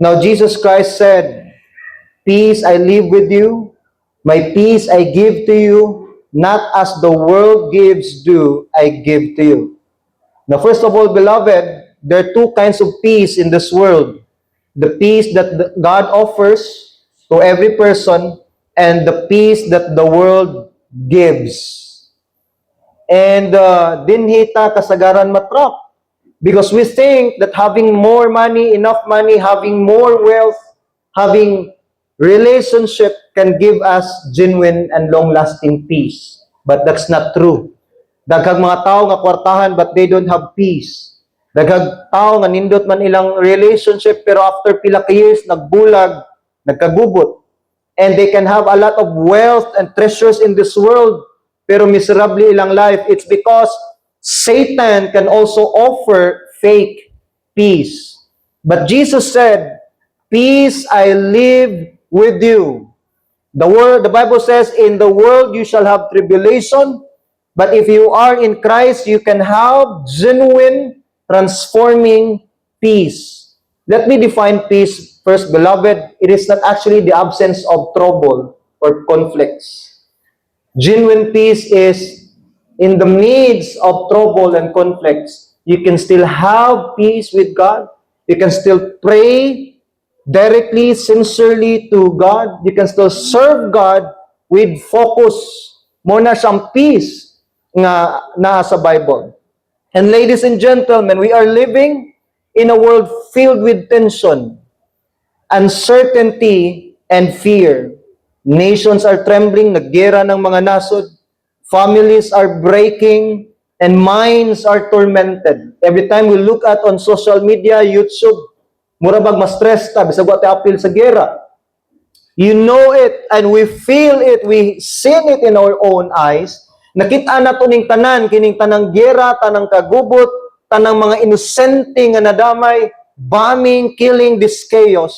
Now, Jesus Christ said, "Peace I leave with you, my peace I give to you, not as the world gives do I give to you." Now, first of all, beloved, there are two kinds of peace in this world. The peace that God offers to every person and the peace that the world gives. And dinhi ta kasagaran matrap. Because we think that having more money, enough money, having more wealth, having relationship can give us genuine and long-lasting peace. But that's not true. Daghang mga tao nga kwartahan but they don't have peace. Daghang tao nga nindot man ilang relationship pero after pila ka years nagbulag, nagkagubot. And they can have a lot of wealth and treasures in this world pero miserably ilang life. It's because Satan can also offer fake peace. But Jesus said, "Peace I leave with you." The Bible says, "In the world you shall have tribulation, but if you are in Christ, you can have genuine, transforming peace." Let me define peace first, beloved. It is not actually the absence of trouble or conflicts. Genuine peace is in the midst of trouble and conflicts, you can still have peace with God. You can still pray directly, sincerely to God. You can still serve God with focus. Mao na siyang peace nga naa sa Bible. And ladies and gentlemen, we are living in a world filled with tension, uncertainty, and fear. Nations are trembling, naggera ng mga nasod. Families are breaking, and minds are tormented. Every time we look at on social media, YouTube, mura bag ma-stress ta, bisag wa tay apil sa gera. You know it and we feel it, we seen it in our own eyes. Nakita nato ning tanan, kining tanang gera, tanang kagubot, tanang mga inosente nga nadamay, bombing, killing, this chaos.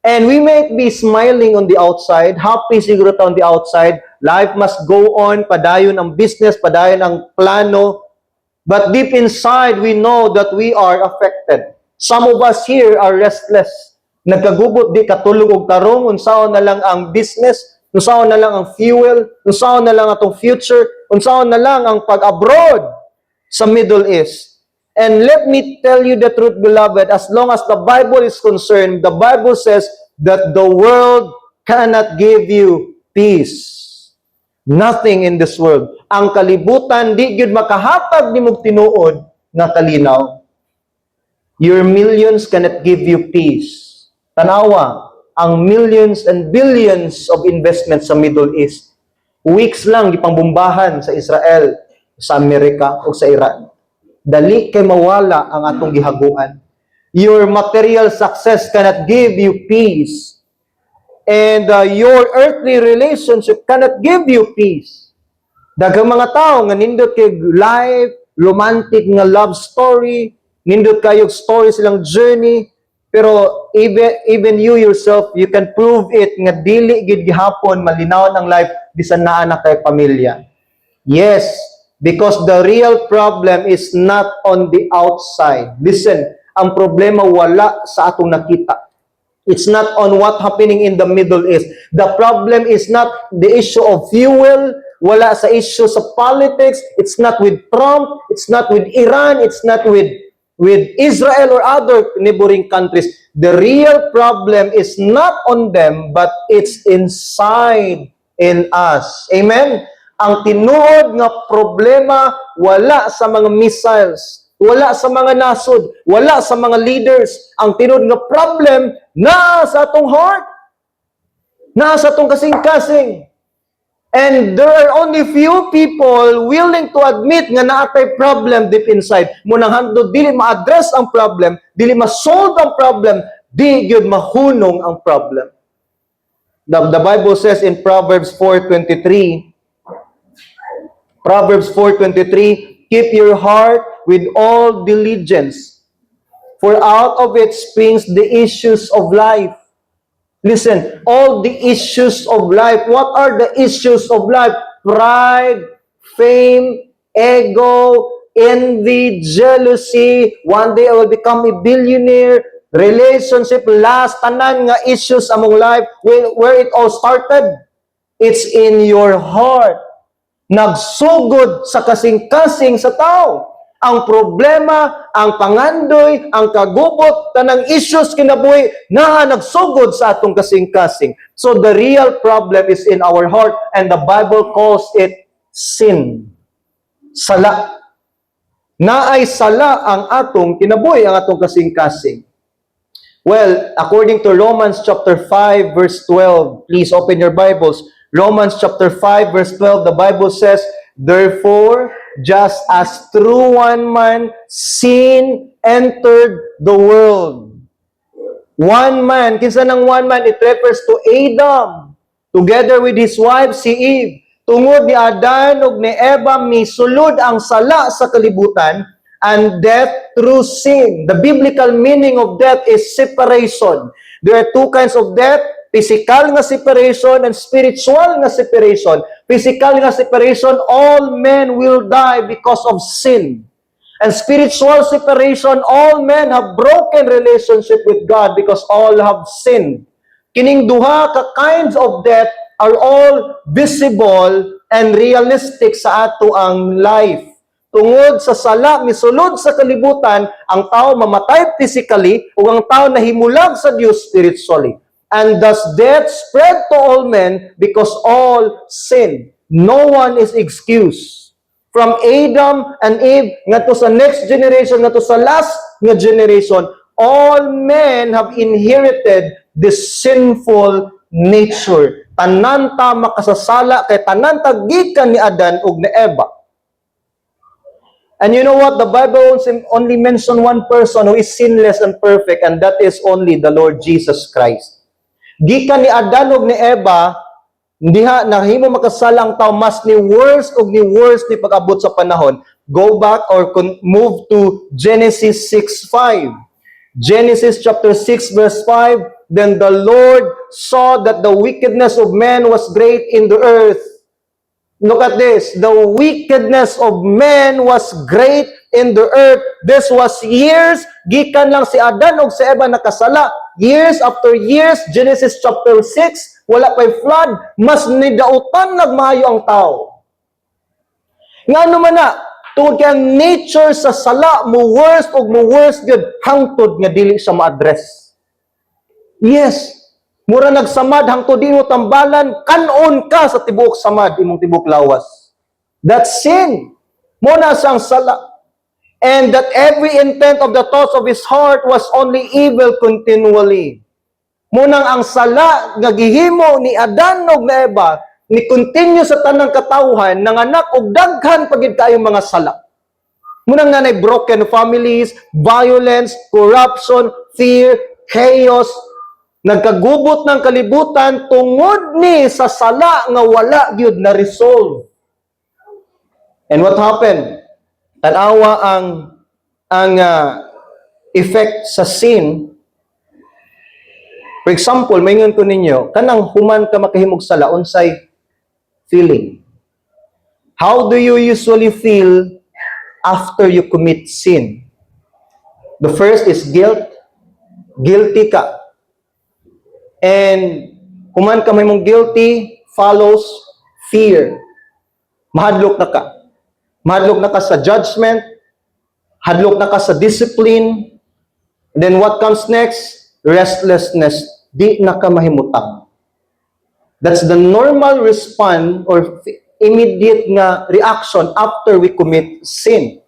And we may be smiling on the outside, happy siguro ta on the outside, life must go on, padayon ang business, padayon ang plano. But deep inside, we know that we are affected. Some of us here are restless. Nagkagubot, di katulog og tarong, unsaon na lang ang business, unsaon na lang ang fuel, unsaon na lang atong future, unsaon na lang ang pag-abroad sa Middle East. And let me tell you the truth, beloved, as long as the Bible is concerned, the Bible says that the world cannot give you peace. Nothing in this world. Ang kalibutan, di gyud makahatag nimog tinuod nga kalinaw. Your millions cannot give you peace. Tanawa, ang millions and billions of investments sa Middle East. Weeks lang gipangbombahan sa Israel, sa Amerika o sa Iran. Dali kay mawala ang atong gihaguan. Your material success cannot give you peace. And your earthly relationship cannot give you peace. Daghang mga tao nga nindot kay life, romantic nga love story, nindot kayo story silang journey, pero even you yourself, you can prove it nga dili gid gihapon malinawon ang life bisan naa na kay pamilya. Yes, because the real problem is not on the outside. Listen, ang problema wala sa atong nakita. It's not on what happening in the Middle East. The problem is not the issue of fuel, wala sa issue sa politics, it's not with Trump, it's not with Iran, it's not with Israel or other neighboring countries. The real problem is not on them, but it's inside in us. Amen? Ang tinuod nga problema wala sa mga missiles, wala sa mga nasod, wala sa mga leaders. Ang tinuod nga problem naa sa atong heart. Naa sa atong kasing-kasing. And there are only few people willing to admit nga naa tay problem deep inside. Mao nang hantod dili ma-address ang problem, dili ma-solve ang problem, di gyud mahunong ang problem. The Bible says in Proverbs 4:23, Proverbs 4:23, "Keep your heart with all diligence, for out of it springs the issues of life." Listen, all the issues of life. What are the issues of life? Pride, fame, ego, envy, jealousy. One day I will become a billionaire. Relationship, last, tanan nga issues among life, where it all started, it's in your heart. Nagsugod sa kasing-kasing sa tao. Ang problema, ang pangandoy, ang kagubot, tanang issues kinabuhi, naa nagsugod sa atong kasing-kasing. So the real problem is in our heart, and the Bible calls it sin. Sala. Naay sala ang atong kinabuhi, ang atong kasing-kasing. Well, according to Romans chapter 5 verse 12, please open your Bibles. Romans chapter 5 verse 12, the Bible says, "Therefore, just as through one man sin entered the world." One man, kinsa nang one man? It refers to Adam together with his wife, si Eve. Tungod ni Adan ug ni Eva, misulod ang sala sa kalibutan and death through sin. The biblical meaning of death is separation. There are two kinds of death: physical nga separation and spiritual nga separation. Physical nga separation, all men will die because of sin. And spiritual separation, all men have broken relationship with God because all have sinned. Kining duha ka kinds of death are all visible and realistic sa ato ang life. Tungod sa sala misulod sa kalibutan, ang tao mamatay physically ug ang tao nahimulag sa Dios spiritually. And thus death spread to all men because all sin. No one is excused. From Adam and Eve ngadto sa next generation, ngadto sa last nga generation, all men have inherited this sinful nature. Tanan ta makasasala kay tanan ta gikan ni Adan ug ni Eva. And you know what? The Bible only mention one person who is sinless and perfect, and that is only the Lord Jesus Christ. Gikan ni Adan ug ni Eva, diha nahimo makasala ang tao, mas ni worst ug ni worst ni pag-abot sa panahon. Go back or move to Genesis 6:5. Genesis chapter 6 verse 5, "Then the Lord saw that the wickedness of man was great in the earth." Look at this. The wickedness of man was great in the earth. This was years. Gikan lang si Adan ug si Eva nakasala. Years after years, Genesis chapter 6, wala pa'y flood, mas nidautan nagmaayo ang tao. Ngano man na, tungod kay ang nature sa sala mo worst ug mo worst gyud hangtod nga dili siya ma-address. Yes. Mura nagsamad hangtod di mo tambalan, kanon ka sa tibuok samad imong tibuok lawas. That's sin. Mao na siyang sala. "And that every intent of the thoughts of his heart was only evil continually." Munang ang sala nga gihimo ni Adan ug ni Eva ni continue sa tanang katawhan, nanganak og daghan pa gid kaayong mga sala. Munang nanay broken families, violence, corruption, fear, chaos, nagkagubot ng kalibutan tungod ni sa sala nga wala gyud na resolve. And what happened? Tanawa ang effect sa sin. For example, maingon ko ninyo, kanang human ka makahimog sala, unsay feeling? How do you usually feel after you commit sin? The first is guilt. Guilty ka. And human ka mahimong guilty, follows fear. Mahadlok na ka. Mahadlok na ka sa judgment, hadlok na ka sa discipline. Then what comes next? Restlessness. Di na ka mahimutang. That's the normal response or immediate nga reaction after we commit sin.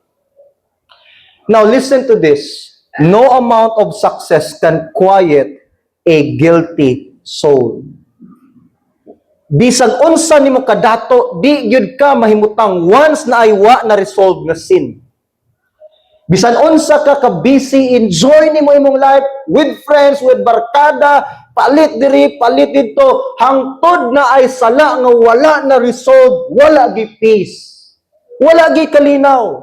Now listen to this. No amount of success can quiet a guilty soul. Bisag unsa nimo kadato, di gyud ka mahimutang once na ay wa na resolve nga sin. Bisan unsa ka ka busy, enjoy nimo imong life with friends, with barkada, palit diri, palit didto, hangtod na ay sala nga wala na resolve, wala gi peace. Wala gi kalinaw.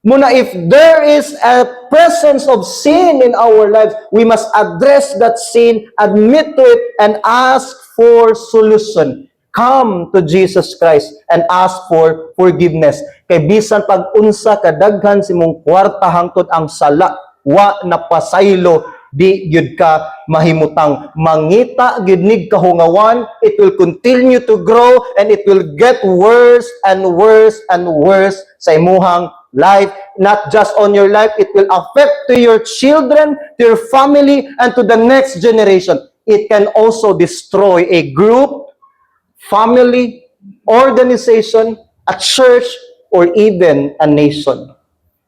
Muna if there is a presence of sin in our lives, we must address that sin, admit to it, and ask for solution. Come to Jesus Christ and ask for forgiveness. Kay bisan pag unsa kadaghan sa imong kwarta, hangtod ang sala wa na pasaylo, Di gyud ka mahimutang. Mangita gyud nig kahungawan, it will continue to grow and it will get worse and worse and worse sa imuhang life. Not just on your life, it will affect to your children, to your family, and to the next generation. It can also destroy a group, family, organization, a church, or even a nation.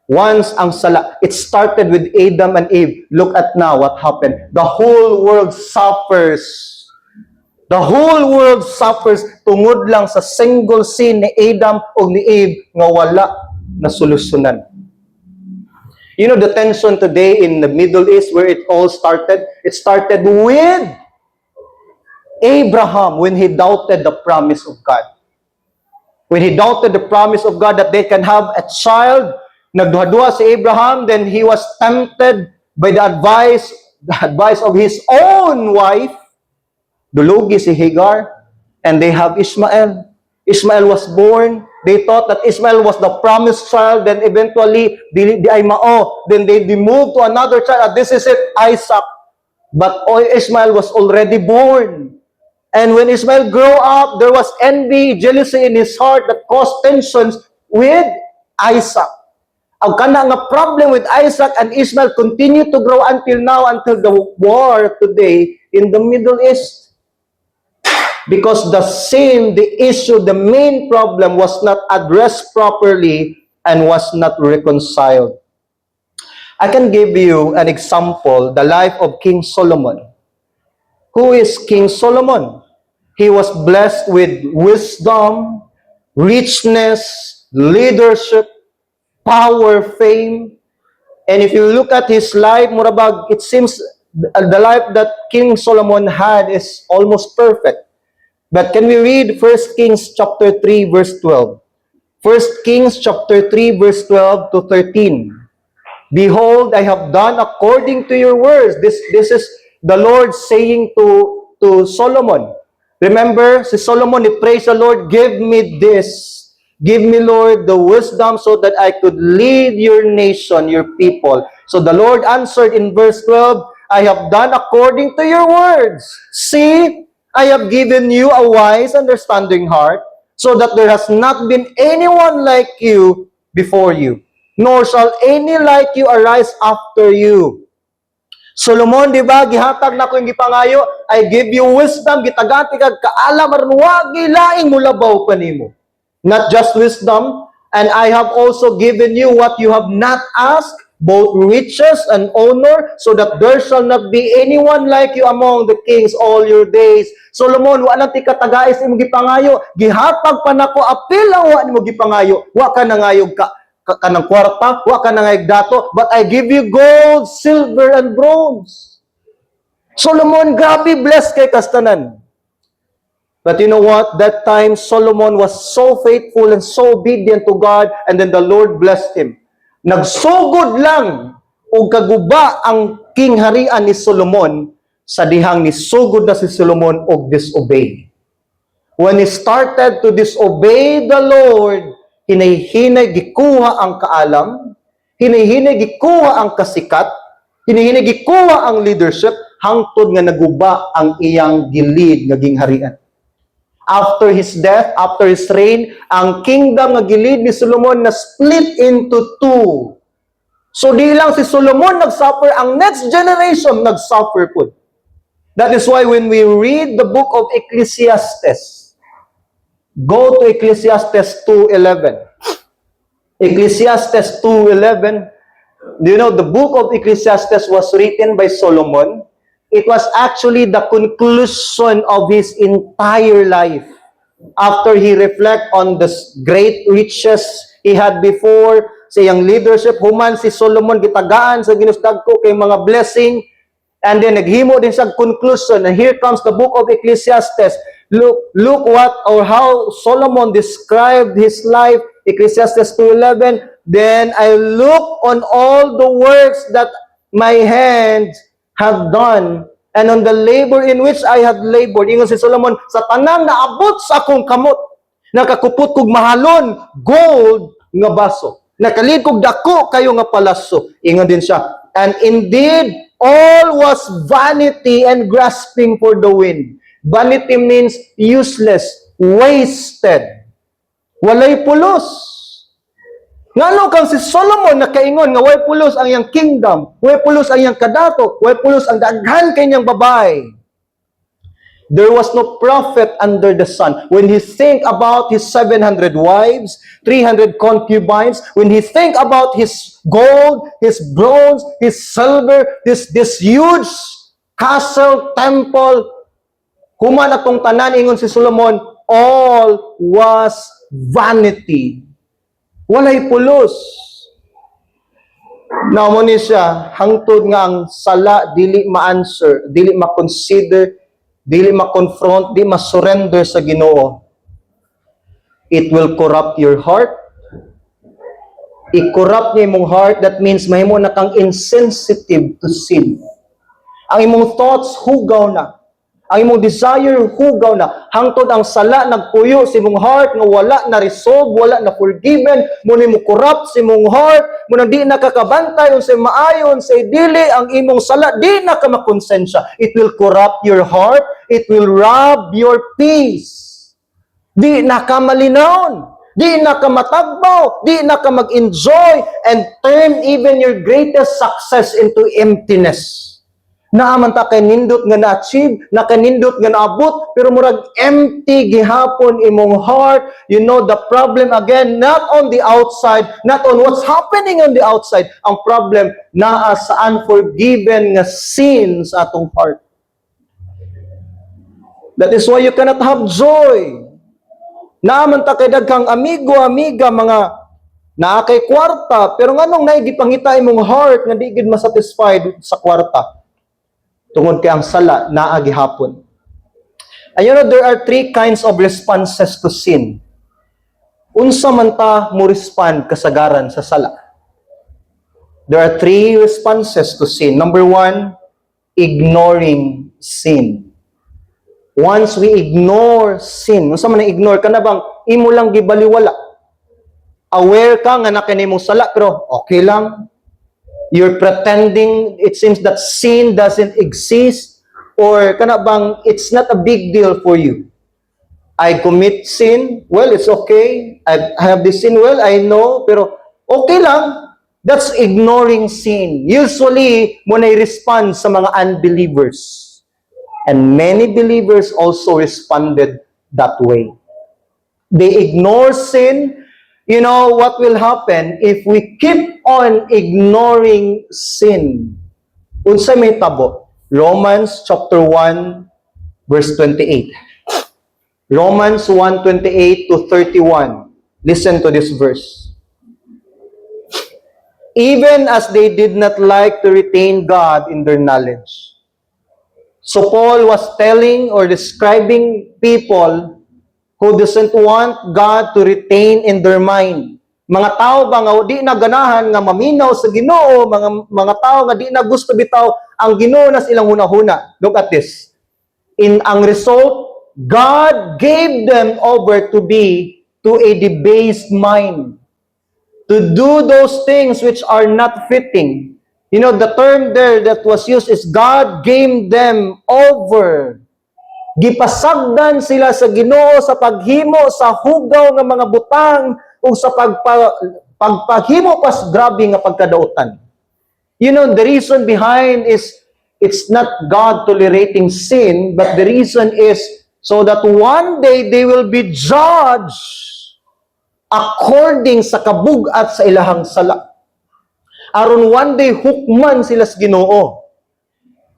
Once ang sala, it started with Adam and Eve. Look at now what happened. The whole world suffers. The whole world suffers tungod lang sa single sin ni Adam o ni Eve nga wala na solusyonan. You know the tension today in the Middle East, where it all started? It started with Abraham when he doubted the promise of God. When he doubted the promise of God that they can have a child, nagduha-duha si Abraham, then he was tempted by the advice of his own wife, dulugi si Hagar, and they have Ishmael. Ishmael was born. They thought that Ishmael was the promised child. Then eventually, dili diay mao. Then they moved to another child. Ah, this is it, Isaac. But oh, Ishmael was already born. And when Ishmael grew up, there was envy, jealousy in his heart that caused tensions with Isaac. Ang kana nga problem with Isaac and Ishmael continue to grow until now, until the war today in the Middle East. Because the sin, the issue, the main problem was not addressed properly and was not reconciled. I can give you an example, the life of King Solomon. Who is King Solomon? He was blessed with wisdom, richness, leadership, power, fame. And if you look at his life, murabag, it seems the life that King Solomon had is almost perfect. But can we read 1 Kings chapter 3 verse 12? 1 Kings chapter 3 verse 12 to 13. "Behold, I have done according to your words." This is the Lord saying to Solomon. Remember, si Solomon, he prays the Lord, "Give me this. Give me, Lord, the wisdom so that I could lead your nation, your people." So the Lord answered in verse 12, "I have done according to your words. See, I have given you a wise, understanding heart, so that there has not been anyone like you before you, nor shall any like you arise after you." Solomon, di ba, gihatag nako imong gipangayo, I give you wisdom, gitagaan tikag kaalam, aron wa laing mulabaw pa nimo. Not just wisdom, "and I have also given you what you have not asked, both riches and honor, so that there shall not be anyone like you among the kings all your days." Solomon, wa lang tika tagais imong gipangayo, gihatag pa nako apil ang wa nimo gipangayo. Wa ka nangayog ka kanang kwarta, wa ka nangayog dato, but I give you gold, silver, and bronze. Solomon, grabe blessed kay kastanan. But you know what? That time, Solomon was so faithful and so obedient to God, and then the Lord blessed him. Nagsugod lang og kaguba ang kingharian ni Solomon sa dihang nisugod na si Solomon og disobey. When he started to disobey the Lord, hinay-hinay gikuha ang kaalam, hinay-hinay gikuha ang kasikat, hinay-hinay gikuha ang leadership, hangtod nga naguba ang iyang gi-lead nga gingharian. After his death, after his reign, ang kingdom nga gi-lead ni Solomon na split into two. So di lang si Solomon nag-suffer, ang next generation nag-suffer pud. That is why when we read the book of Ecclesiastes, go to Ecclesiastes 2:11. Ecclesiastes 2:11. Do you know the book of Ecclesiastes was written by Solomon? It was actually the conclusion of his entire life. After he reflect on the great riches he had before, sa iyang leadership, human si Solomon gitagaan sa Ginoo dagko kay mga blessing, and then naghimo din siya conclusion, and here comes the book of Ecclesiastes. Look what or how Solomon described his life. Ecclesiastes 2:11, "Then I look on all the works that my hands have done and on the labor in which I had labored." Ingon si Solomon, sa tanang naabot sa akong kamot, nakakupot kog mahalon, gold nga baso. Naka-lead kog dako kayo nga palasyo. Ingon din siya, And indeed, all was vanity and grasping for the wind. Vanity means useless, wasted. Walay pulos. Ngano kang si Solomon nakaingon nga way pulos ang iyang kingdom, way pulos ang iyang kadato, way pulos ang daghan kay niyang babae? There was no profit under the sun. When he think about his 700 wives, 300 concubines, when he think about his gold, his bronze, his silver, this huge castle, temple, human atong tanan, ingon si Solomon, all was vanity. Walay pulos. Now mo ni siya, hangtod nga ang sala dili ma-answer, dili ma-consider, dili ma-confront, di ma-surrender sa Ginoo. It will corrupt your heart. I-corrupt niya imong heart, that means mahimo na kang insensitive to sin. Ang imong thoughts hugaw na. Ang imong desire hugaw na. Hangtod ang sala nagpuyo sa imong heart nga wala na resolve, wala na forgiven, mo ni mo corrupt sa imong heart, mo nang di na kakabantay unsay maayo, unsay dili, ang imong sala di na ka makonsensya. It will corrupt your heart, it will rob your peace. Di na ka malinawon, di na ka matagbaw, di na ka mag-enjoy and turn even your greatest success into emptiness. Naa man ta kay nindot nga na-achieve, nakanindot nga naabot, pero murag empty gihapon imong heart. You know the problem again, not on the outside, not on what's happening on the outside. Ang problem naa sa unforgiven nga sins atong heart. That is why you cannot have joy. Naa man ta kay daghang amigo, amiga, mga naa kay kwarta, pero nganong naay gipangita imong heart nga di gid masatisfied sa kwarta? Tungod kay ang sala naa gihapon. And there are three kinds of responses to sin. Unsa man ta mo respond kasagaran sa sala? There are three responses to sin. Number one, ignoring sin. Once we ignore sin, unsa man ang ignore? Kana bang imo lang gibaliwala? Aware ka nga naa kay nimong sala pero okay lang. You're pretending, it seems that sin doesn't exist or kana bang it's not a big deal for you. I commit sin, well, it's okay. I have this sin, well, I know, pero okay lang. That's ignoring sin. Usually, mo na respond sa mga unbelievers. And many believers also responded that way. They ignore sin. You know what will happen if we keep on ignoring sin? Unsa may tabo? Romans chapter 1 verse 28. Romans 1:28 to 31. Listen to this verse. Even as they did not like to retain God in their knowledge. So Paul was telling or describing people who doesn't want God to retain in their mind. Mga tao ba nga di na ganahan nga maminaw sa Ginoo, mga tao nga di na gusto bitaw ang Ginoo na sa ilang hunahuna. Look at this. In ang result, God gave them over to be to a debased mind to do those things which are not fitting. The term there that was used is God gave them over. Gipasagdan sila sa Ginoo sa paghimo sa hugaw nga mga butang ug sa pagpahimo pas grabe nga pagkadautan. The reason behind is it's not God tolerating sin, but the reason is so that one day they will be judged according sa kabug-at sa ilahang sala. Aron one day hukman sila sa Ginoo.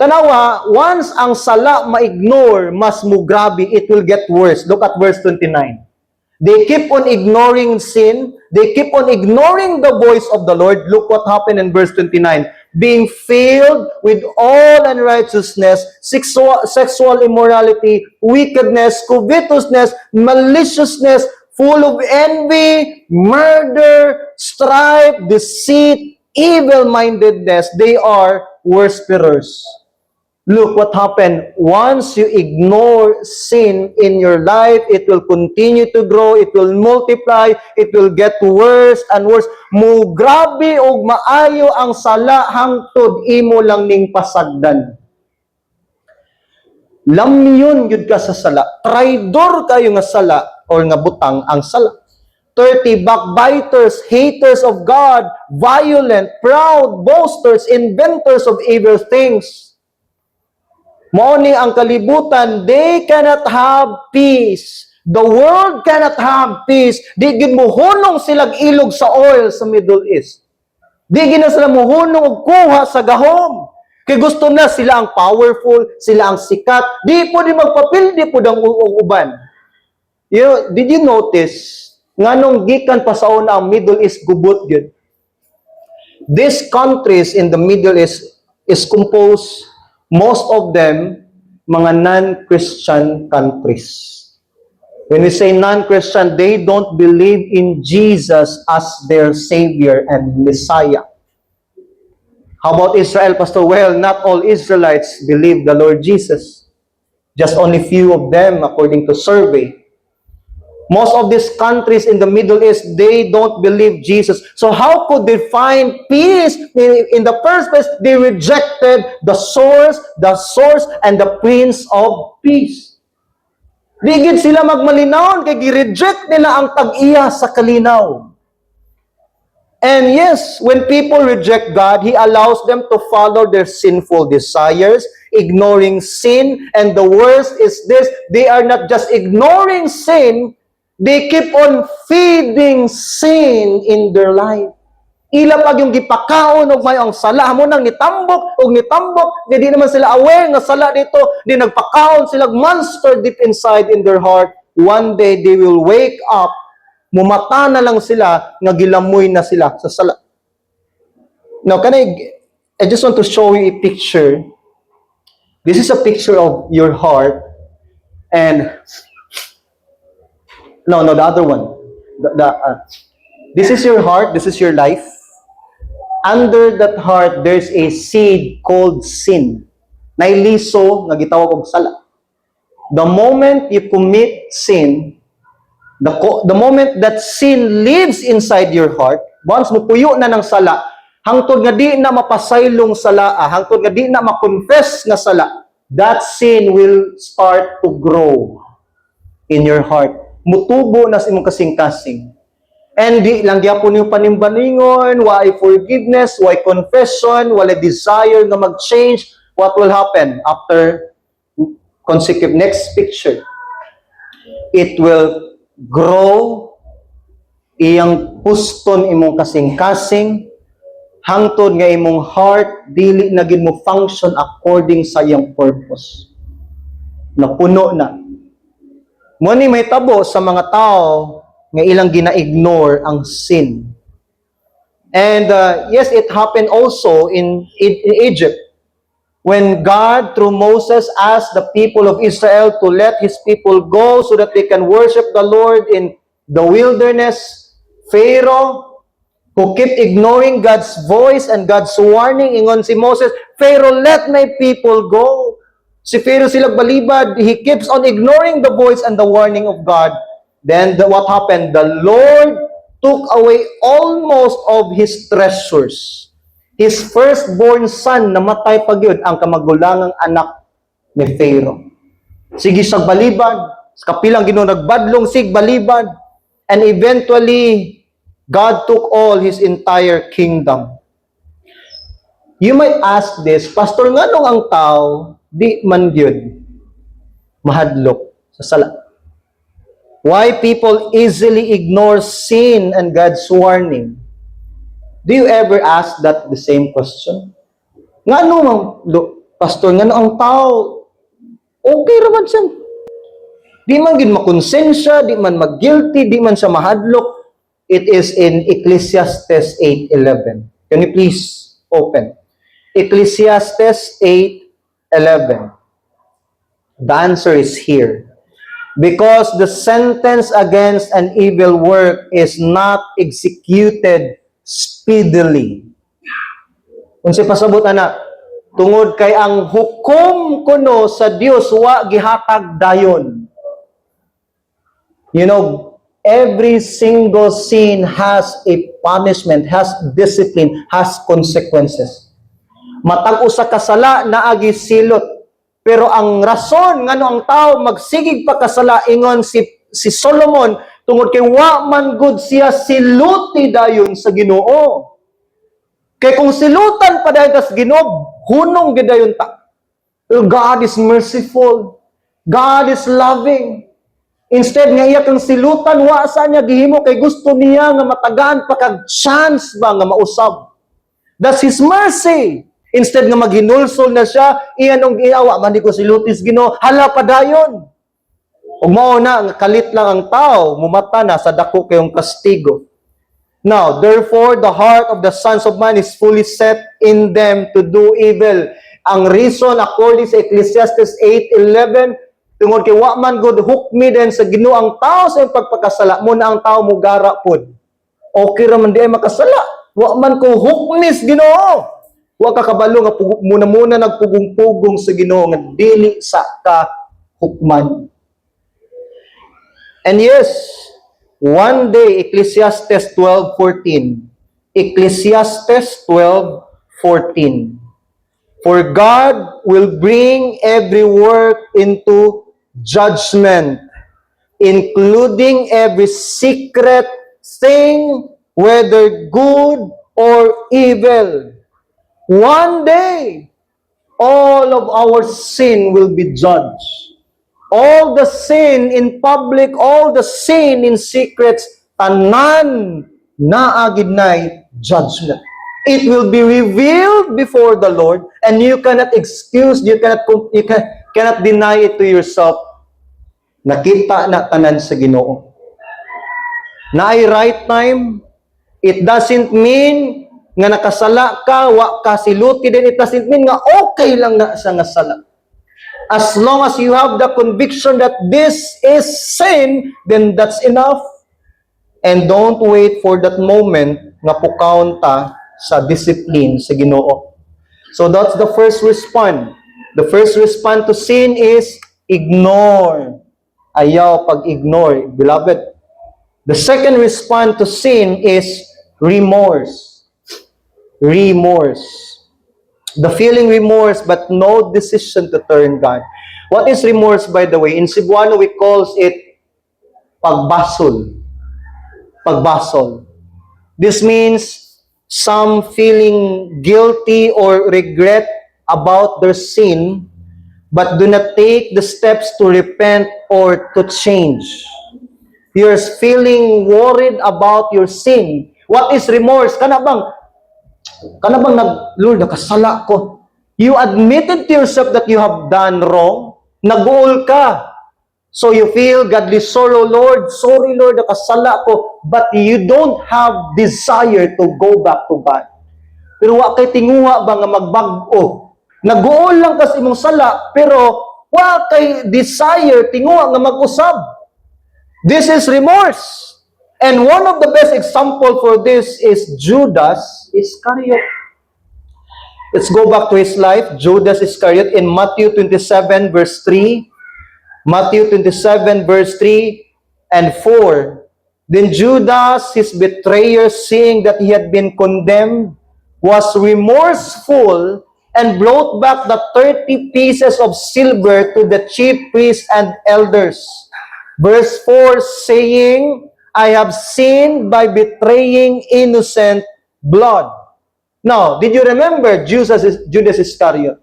Tanawa, once ang sala ma-ignore, mas mugrabe, it will get worse. Look at verse 29. They keep on ignoring sin. They keep on ignoring the voice of the Lord. Look what happened in verse 29. Being filled with all unrighteousness, sexual immorality, wickedness, covetousness, maliciousness, full of envy, murder, strife, deceit, evil-mindedness. They are whisperers. Look what happened. Once you ignore sin in your life, it will continue to grow, it will multiply, it will get worse and worse. Mugrabe og maayo ang sala hangtod imo lang ning pasagdan. Lamyon gyud ka sa sala. Traidor kayo nga sala or nga butang ang sala. 30 backbiters, haters of God, violent, proud, boasters, inventors of evil things. Mao ni ang kalibutan, they cannot have peace. The world cannot have peace. Di gid mohunong silag ilog sa oil sa Middle East. Di gid na sila mohunong og kuha sa gahom. Kay gusto na sila ang powerful, sila ang sikat. Di po di magpapildi po ang uban. Did you notice nganong gikan pa sa una ang Middle East gubot gyud? These countries in the Middle East is composed, most of them, mga non-Christian countries. When we say non-Christian, they don't believe in Jesus as their Savior and Messiah. How about Israel, Pastor? Well, not all Israelites believe the Lord Jesus. Just only few of them, according to survey. Most of these countries in the Middle East, they don't believe Jesus. So how could they find peace? In the first place, they rejected the source and the Prince of Peace. Di gid sila magmalinawon kay gi-reject nila ang tag-iya sa kalinaw. And yes, when people reject God, He allows them to follow their sinful desires, ignoring sin. And the worst is this: they are not just ignoring sin, they keep on feeding sin in their life. Ila pag yung gipakaon og may ang sala mo nang nitambok og nitambok, di naman sila aware nga sala dito, di nagpakaon sila monster deep inside in their heart. One day they will wake up, mumata na lang sila nga gilamoy na sila sa sala. Now, can I just want to show you a picture. This is a picture of your heart and no, the other one. This is your heart, this is your life. Under that heart, there's a seed called sin. Nailiso nga gitawag og sala. The moment you commit sin, the moment that sin lives inside your heart, once mo puyo na ng sala, hangtod nga di na mapasaylong sala, hangtod nga di na ma-confess nga sala, that sin will start to grow in your heart. Mutubo na sa imong kasing-kasing. And di lang gyapon yung panimbalingon, why forgiveness, why confession, wala desire nga mag-change, what will happen after consecutive next picture? It will grow, iyang puston imong kasing-kasing, hangtod nga imong heart dili na gid mo function according sa iyang purpose. Napuno na. Mo ni may tabo sa mga tao nga ilang gina-ignore ang sin. And yes, it happened also in Egypt. When God, through Moses, asked the people of Israel to let His people go so that they can worship the Lord in the wilderness, Pharaoh, who kept ignoring God's voice and God's warning, ingon si Moses, "Pharaoh, let my people go." Si Pharaoh sila balibad, he keeps on ignoring the voice and the warning of God. Then what happened? The Lord took away almost of his treasures. His firstborn son, namatay pa gyud ang kamagulangang anak ni Pharaoh. Sige siyang balibad, sa kapilang Ginoo nagbadlong sig balibad, and eventually God took all his entire kingdom. You might ask this, "Pastor, nganong ang tao di man gyud mahadlok sa sala? Why people easily ignore sin and God's warning?" Do you ever ask that the same question? Ngano man, Pastor, ngano ang tao okay raman siya? Di man gid makonsensya, di man mag-guilty, di man siya mahadlok. It is in Ecclesiastes 8:11. Can you please open? Ecclesiastes 8:11. The answer is here. Because the sentence against an evil work is not executed speedily. Kung si pasabot ana, Tungod kay ang hukom kuno sa Dios wa gihatag dayon. Every single sin has a punishment, has discipline, has consequences. Matag usa ka sala naay silot. Pero ang rason ngano ang tao magsigig pakasala, ingon si Solomon, tungod kay wa man gud siya siluti dayon sa Ginoo. Kay kung silutan pa dayon tas Ginoo, hunong gid dayon ta. Pero God is merciful. God is loving. Instead nga iya kang silutan, wa sa niya gihimo kay gusto niya nga matagaan pa kag chance ba nga mausab. That's His mercy. Instead nga maghinulsol na siya, iya nung giawa man di ko silutis Ginoo, hala pa dayon. Ug mao na nga kalit lang ang tao, mumata na sa dako kayong kastigo. Now, therefore, the heart of the sons of man is fully set in them to do evil. Ang reason, according sa Ecclesiastes 8:11, tungod kay wa man gud hukmi din sa Ginoo ang tao sa iyang pagpakasala, mao na ang tao mugara pod. Okay ra man di ay makasala. Wa man ko hukmis Ginoo. Wa ka kabalo nga muna-muna nagpugong-pugong sa Ginoo nga dili sa ka hukman. And yes, one day, Ecclesiastes 12:14. Ecclesiastes 12:14. For God will bring every work into judgment, including every secret thing, whether good or evil. One day, all of our sin will be judged. All the sin in public, all the sin in secrets, tanan naa gid nay judgment. It will be revealed before the Lord, and you cannot excuse, you cannot deny it to yourself. Nakita na tanan sa Ginoo. Naay right time, it doesn't mean nga nakasala ka, wa ka siluti din, it doesn't mean nga okay lang na sa nga sala. As long as you have the conviction that this is sin, then that's enough. And don't wait for that moment nga pukawon ta sa discipline sa Ginoo. So that's the first response. The first response to sin is ignore. Ayaw pag-ignore, beloved. The second response to sin is remorse. Remorse. The feeling remorse but no decision to turn God. What is remorse, by the way? In Cebuano, we calls it pagbasol. Pagbasol. This means some feeling guilty or regret about their sin, but do not take the steps to repent or to change. You're feeling worried about your sin. What is remorse? Kana bang nag, "Lord, nakasala ko." You admitted to yourself that you have done wrong. Nag-uol ka. So you feel godly sorrow, "Lord, sorry Lord, nakasala ko." But you don't have desire to go back to God. Pero wa kay tinguha ba nga magbag-o. Nag-uol lang kas imong sala, pero wa kay desire, tinguha nga mag-usab. This is remorse. And one of the best example for this is Judas Iscariot. Let's go back to his life, Judas Iscariot, in Matthew 27 verse 3. Matthew 27 verse 3 and 4. Then Judas, his betrayer, seeing that he had been condemned, was remorseful and brought back the 30 pieces of silver to the chief priests and elders. Verse 4, saying, "I have sinned by betraying innocent blood." Now, did you remember Judas Iscariot?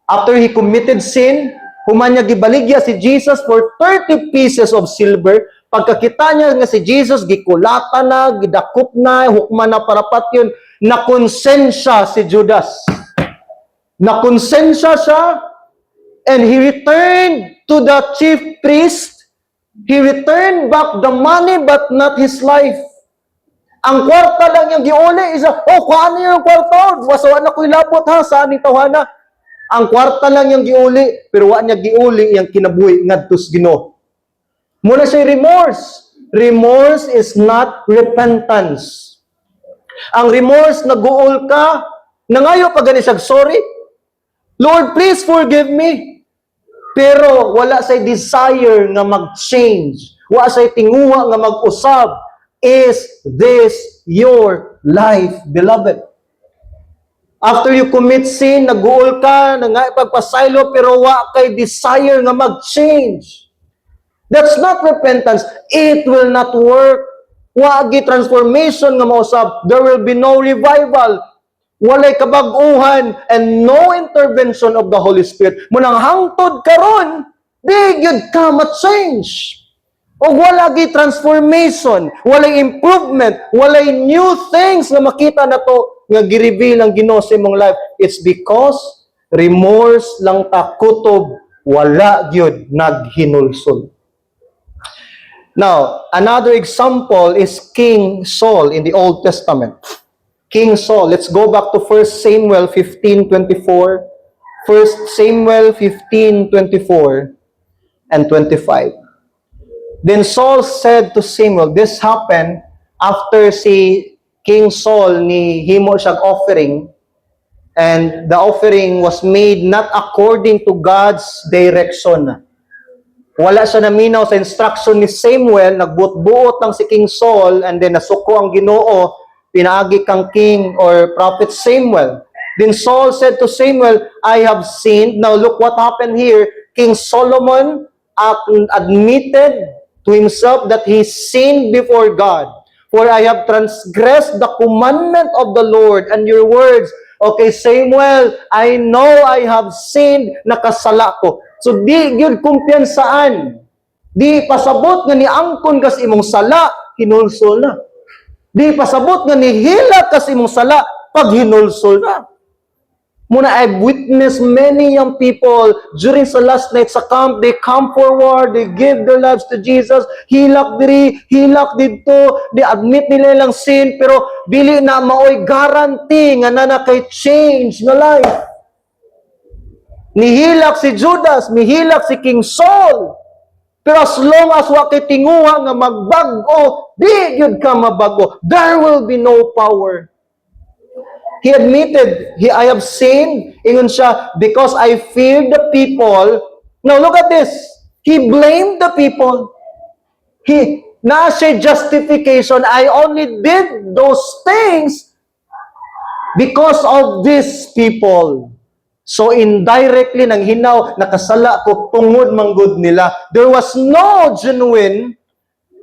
After he committed sin, human niya gibaligya si Jesus for 30 pieces of silver. Pagkakita niya nga si Jesus, gikulata na, gidakop na, hukman na para patyon, nakonsensya si Judas. Nakonsensya siya, and he returned to the chief priest. He returned back the money but not his life. Ang kwarta lang yung giuli. Isa, "Oh, kuhaan niyo yung kwarta. Wasawa na ko'y labot ha, saan ni tawhana." Ang kwarta lang yung giuli, pero wa niya giuli yung kinabuhi ngadto sa Ginoo. Mao na siya remorse. Remorse is not repentance. Ang remorse, nag-uol ka, nangayo pa gani siya sorry. "Lord, please forgive me." Pero wala say desire nga mag-change. Wala say tinguha nga mag-usab. Is this your life, beloved? After you commit sin, nag-uol ka, nangayog pagpasaylo, pero wa kay desire nga mag-change. That's not repentance. It will not work. Wa gyuy transformation nga mausab. There will be no revival. Walay kabag-uhan and no intervention of the Holy Spirit. Munang hangtod karon, di gyud ka ma-change. O wala gyuy transformation, walay improvement, walay new things na makita nato nga gi-reveal ang Ginoo sa imong life. It's because remorse lang ta kutob, wala gyud naghinulsol. Now, another example is King Saul in the Old Testament. King Saul, let's go back to 1 Samuel 15:24. 1 Samuel 15:24 and 25. Then Saul said to Samuel, this happened after si King Saul ni himo siya offering, and the offering was made not according to God's direction. Wala siya naminaw sa instruction ni Samuel, nagbuot-buot lang si King Saul and then nasuko ang Ginoo pinaagi kang King or Prophet Samuel. Then Saul said to Samuel, "I have sinned." Now look what happened here. King Solomon admitted to himself that he sinned before God. "For I have transgressed the commandment of the Lord and your words." Okay, Samuel, I know I have sinned, nakasala ko. So di gyud kumpiyansaan. Di pasabot nga niangkon ka sa imong sala, hinulsol na. Di pasabot nga nihilak ka sa imong sala, paghinulsol na. Muna I've witnessed many young people during sa last night sa camp, they come forward, they give their lives to Jesus, hilak diri, hilak didto, they admit nila ilang sin, pero dili na maoy guarantee nga naa na kay change na life. Nihilak si Judas, nihilak si King Saul. Pero as long as wa kay tinguha nga magbag-o, di gyud ka mabago. There will be no power. He admitted, "I have sinned," ingon siya, "because I feared the people." Now look at this. He blamed the people. Naa siya justification, "I only did those things because of these people." So indirectly, nang hinaw, nakasala ko tungod manggod nila. There was no genuine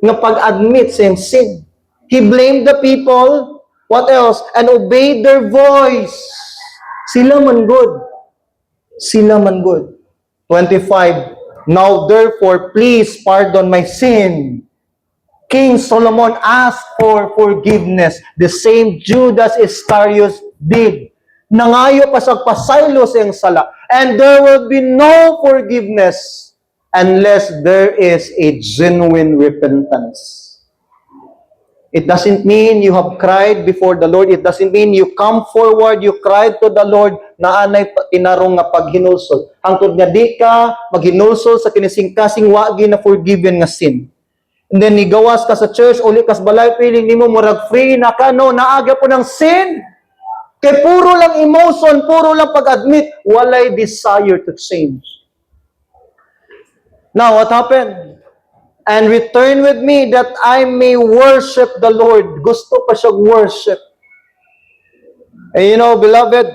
nga pag-admit sa iyang sin. He blamed the people. What else? And obeyed their voice. Sila man gud. Sila man gud. 25. "Now therefore, please pardon my sin." King Solomon asked for forgiveness. The same Judas Iscariot did. Nangayo pa sa pasaylo sa iyang sala. And there will be no forgiveness unless there is a genuine repentance. It doesn't mean you have cried before the Lord. It doesn't mean you come forward, you cried to the Lord, naa nay tinarong nga paghinulsol. Hangtod nga di ka maghinulsol sa kinising-kasing wa na forgiven nga sin. And then nigawas ka sa church, uli ka sa balay, feeling nimo murag free na ka, no, naa gyapon ang sin. Kay puro lang emotion, puro lang pag-admit, walay desire to change. Now, what happened? "And return with me that I may worship the Lord." Gusto pa siya worship. And beloved,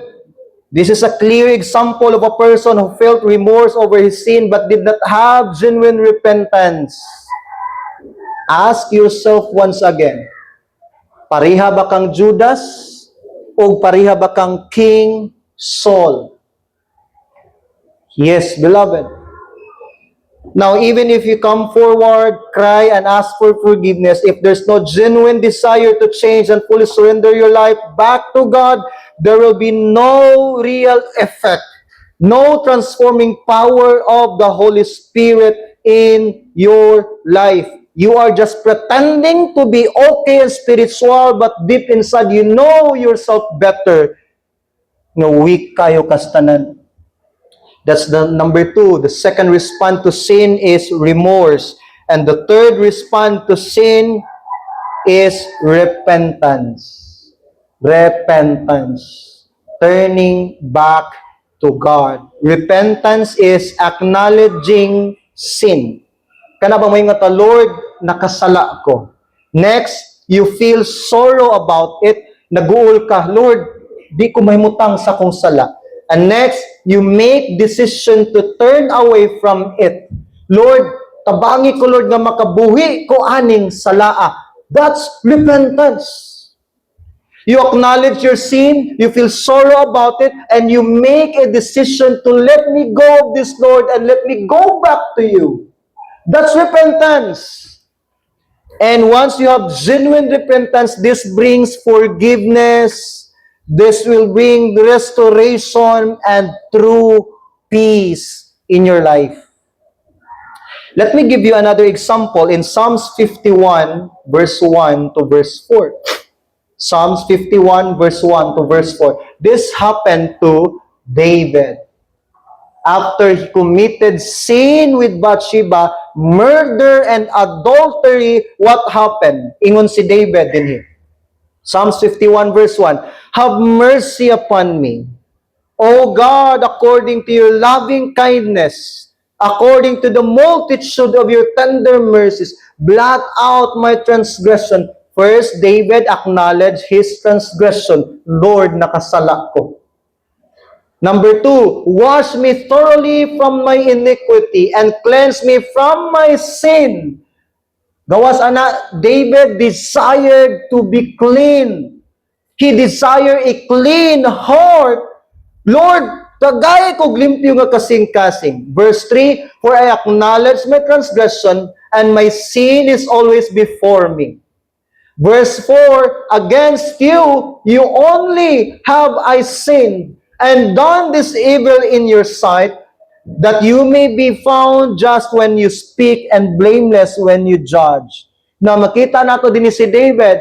this is a clear example of a person who felt remorse over his sin but did not have genuine repentance. Ask yourself once again, pareha ba kang Judas o pareha ba kang King Saul? Yes, beloved. Now, even if you come forward, cry, and ask for forgiveness, if there's no genuine desire to change and fully surrender your life back to God, there will be no real effect, no transforming power of the Holy Spirit in your life. You are just pretending to be okay and spiritual, but deep inside, you know yourself better. Nga weak kaayo kas tanan. That's the number two. The second response to sin is remorse. And the third response to sin is repentance. Repentance. Turning back to God. Repentance is acknowledging sin. Kana ba moingon ta, "Lord, nakasala ko." Next, you feel sorrow about it. Naguol ka, "Lord, di ko mahimutang sa akong sala." And next, you make decision to turn away from it. "Lord, tabangi ko, Lord, nga makabuhi ko aning salaa." That's repentance. You acknowledge your sin, you feel sorrow about it, and you make a decision to let me go of this, Lord, and let me go back to you. That's repentance. And once you have genuine repentance, this brings forgiveness, this will bring restoration and true peace in your life. Let me give you another example in Psalms 51, verse 1 to verse 4. Psalms 51, verse 1 to verse 4. This happened to David. After he committed sin with Bathsheba, murder and adultery, what happened? Ingon si David dinhi. Psalms 51 verse 1: "Have mercy upon me, O God, according to your loving kindness, according to the multitude of your tender mercies, blot out my transgression." First, David acknowledged his transgression. "Lord, nakasala ko." Number two, "Wash me thoroughly from my iniquity and cleanse me from my sin." Gawas ana, David desired to be clean. He desired a clean heart. "Lord, tagay ko limpyo nga kasing-kasing." Verse 3, "For I acknowledge my transgression and my sin is always before me." Verse 4, "Against you, you only have I sinned and done this evil in your sight, that you may be found just when you speak and blameless when you judge." Na makita nato dinhi si David,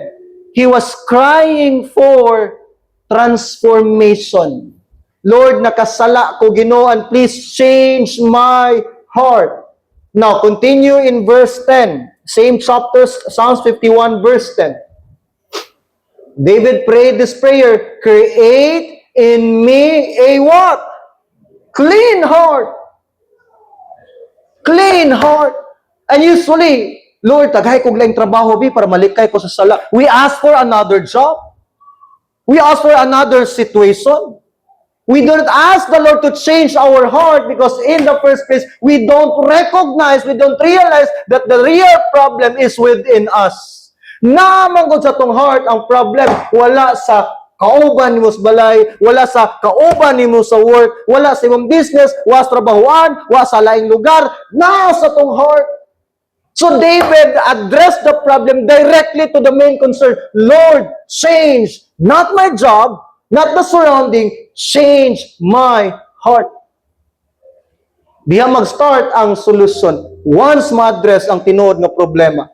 he was crying for transformation. "Lord, nakasala ko, Ginoo, and please change my heart." Now, continue in verse 10. Same chapter, Psalms 51, verse 10. David prayed this prayer, "Create in me a" what? "Clean heart." Clean heart. And usually, "Lord, tagay kog laing trabaho bi para malikay ko sa sala." We ask for another job. We ask for another situation. We don't ask the Lord to change our heart because in the first place, we don't recognize, we don't realize that the real problem is within us. Naa man gud sa atong heart ang problem, wala sa kauban nimo sa balay, wala sa kauban nimo sa work, wala sa imong business, wala sa trabahuan, wala sa laing lugar, naa sa atong heart. So David addressed the problem directly to the main concern. "Lord, change not my job, not the surrounding, change my heart." Diha mag-start ang solusyon once ma-address ang tinuod nga problema.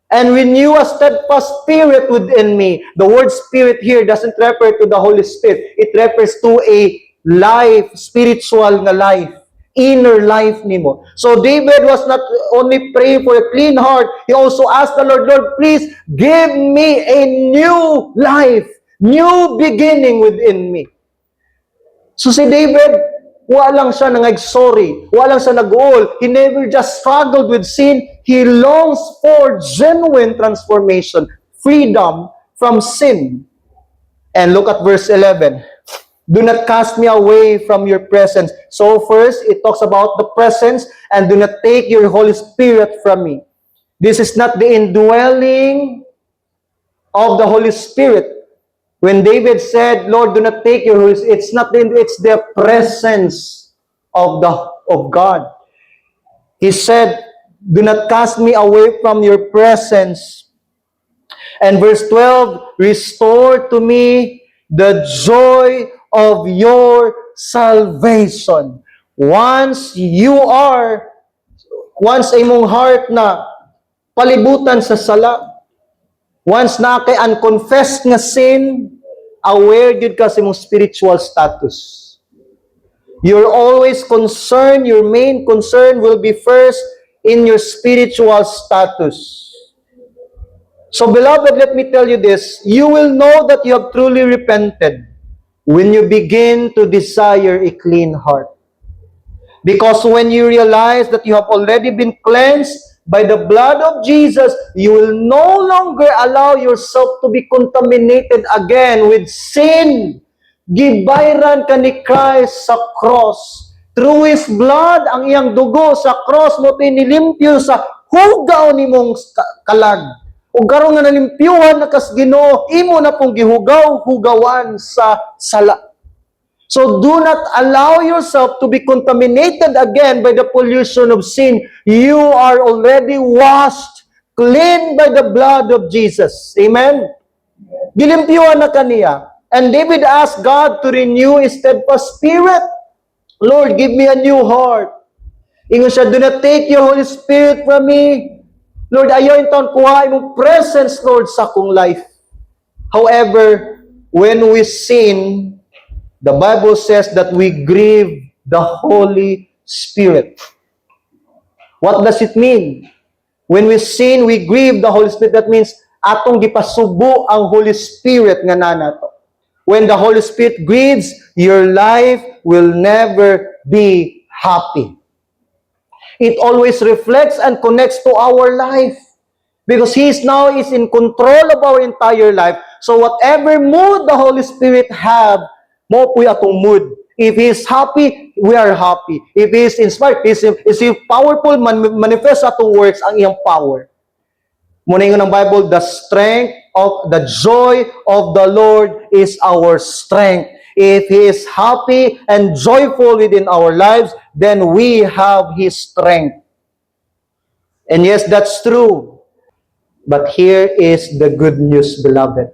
"And renew a steadfast spirit within me." The word "spirit" here doesn't refer to the Holy Spirit. It refers to a life, spiritual nga life, inner life nimo. So David was not only praying for a clean heart, he also asked the Lord, "Lord, please give me a new life, new beginning within me." So si David, wala lang siya nangag-sorry, wala lang siya nag-uol. He never just struggled with sin. He longs for genuine transformation, freedom from sin. And look at verse 11. "Do not cast me away from your presence." So first, it talks about the presence, "and do not take your Holy Spirit from me." This is not the indwelling of the Holy Spirit. When David said, "Lord, do not take your Holy Spirit," it's not the, it's the presence of God. He said, "Do not cast me away from your presence." And verse 12, "Restore to me the joy of your salvation." Once imong heart na palibutan sa sala, once naa kay unconfessed nga sin, aware gyud ka sa imong spiritual status. You're always concerned, your main concern will be first in your spiritual status. So, beloved, let me tell you this. You will know that you have truly repented. When you begin to desire a clean heart. Because when you realize that you have already been cleansed by the blood of Jesus, you will no longer allow yourself to be contaminated again with sin. Gibayran ka ni Christ sa cross. Through His blood, ang iyang dugo sa cross mao nilimpyo sa hugaw nimong kalag. Ug karon nga nalimpyuhan na kas Ginoo, imo na pong gihugaw, hugawan sa sala. So do not allow yourself to be contaminated again by the pollution of sin. You are already washed clean by the blood of Jesus. Amen? Gilimpyuhan na kaniya. And David asked God to renew his steadfast spirit. "Lord, give me a new heart." Ingon siya, "Do not take your Holy Spirit from me." Lord, ayaw intawon kuha imong presence, Lord, sa akong life. However, when we sin, the Bible says that we grieve the Holy Spirit. What does it mean? When we sin, we grieve the Holy Spirit. That means atong gipasubo ang Holy Spirit nga naa nato. When the Holy Spirit grieves, your life will never be happy. It always reflects and connects to our life. Because He is now is in control of our entire life. So whatever mood the Holy Spirit have, mao po'y atong mood. If He is happy, we are happy. If He is inspired, He is He powerful, manifest atong works ang iyang power. Mao na ingon ng Bible, the strength of the joy of the Lord is our strength. If He is happy and joyful within our lives, then we have His strength. And yes, that's true. But here is the good news, beloved.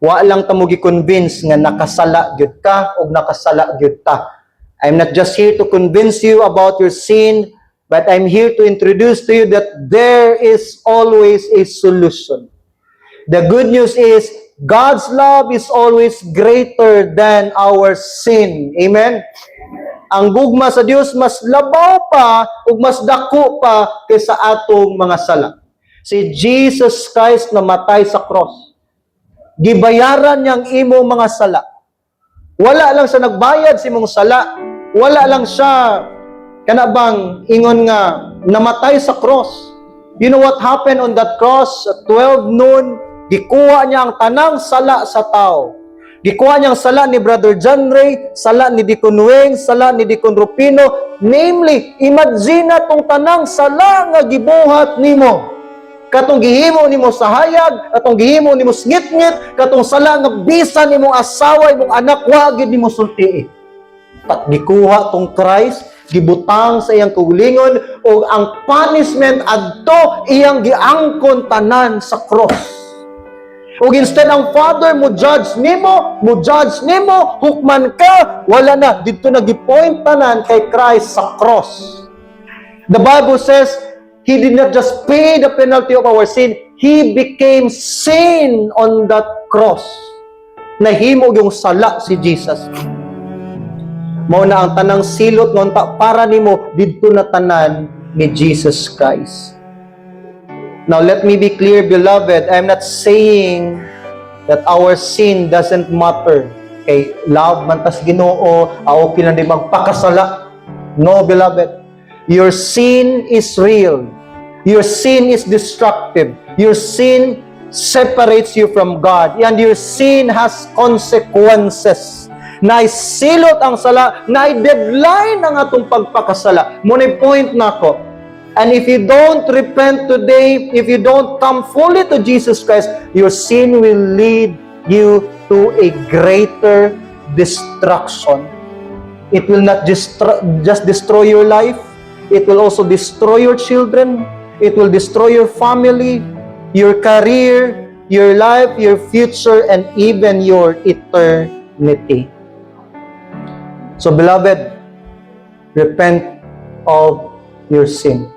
Wa lang ta mo gi-convince nga nakasala gyud ka o nakasala gyud ta. I'm not just here to convince you about your sin, but I'm here to introduce to you that there is always a solution. The good news is God's love is always greater than our sin. Amen? Ang gugma sa Dios mas labaw pa ug mas dako pa kaysa atong mga sala. Si Jesus Christ namatay sa cross. Gibayaran niyang imong mga sala. Wala lang siya nagbayad sa imong sala. Wala lang siya kana bang ingon nga namatay sa cross. You know what happened on that cross at 12 noon? Gikuha niya ang tanang sala sa tao. Gikuha niya ang sala ni Brother John Ray, sala ni Deacon Weng, sala ni Deacon Rupino. Namely, imagine na tong tanang sala nga gibuhat nimo. Katong gihimo nimo sa hayag, katong gihimo nimo sa ngitngit, katong sala nga bisan nimong asawa, imong anak, wa gyud nimo sultii. Pat gikuha tong Christ, gibutang sa iyang kaugalingon ug ang punishment adto iyang giangkon tanan sa cross. Ug instead ang Father mo judge nimo, hukman ka, wala na didto na gipoint tanan kay Christ sa cross. The Bible says He did not just pay the penalty of our sin, He became sin on that cross. Nahimo yung sala si Jesus. Mao na ang tanang silot nga unta para nimo didto na tanan ni Jesus Christ. Now let me be clear, beloved, I'm not saying that our sin doesn't matter. Kay love man tas Ginoo, okay lang di magpakasala. No, beloved. Your sin is real. Your sin is destructive. Your sin separates you from God. And your sin has consequences. Naay silot ang sala, naay deadline ang atong pagpakasala. Mao point nako. And if you don't repent today, if you don't come fully to Jesus Christ, your sin will lead you to a greater destruction. It will not just destroy your life, it will also destroy your children, it will destroy your family, your career, your life, your future, and even your eternity. So, beloved, repent of your sin.